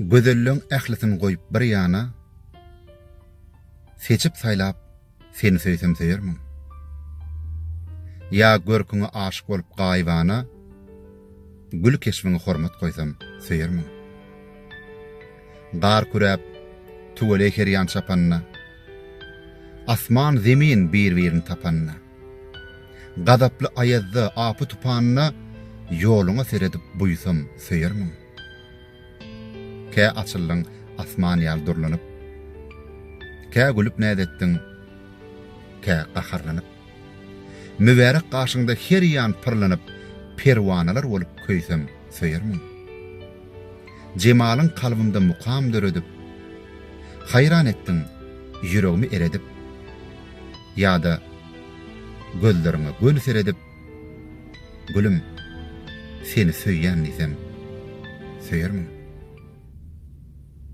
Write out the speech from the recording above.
Gözelleň ählisin goýup bir ýana, Seçip saýlap seni söýsem söýermiň? Ýa görküňe aşyk bolup gaýybana, Gül keşbiňe hormat goýsam söýermiň? Gar küräp, tüweleý her ýan çapanda, Asman, zemin bir-birini tapanda, Gazaply aýazda, apy-tupanda Ýoluňa seredip buýsam söýermiň? Kä açyldyň asman ýaly durlanyp, Kä gülüp näz etdiň, kä gaharlanyp. Mübärek gaşyňda her ýan pyrlanyp, Perwanalar bolup köýsem söýermiň? Jemalyň kalbymda mukam döredip, Haýran etdiň, ýüregimi eredip. Ýa-da gözleriňe göni seredip, Gülüm, seni söýýän diýsem, söýermiň?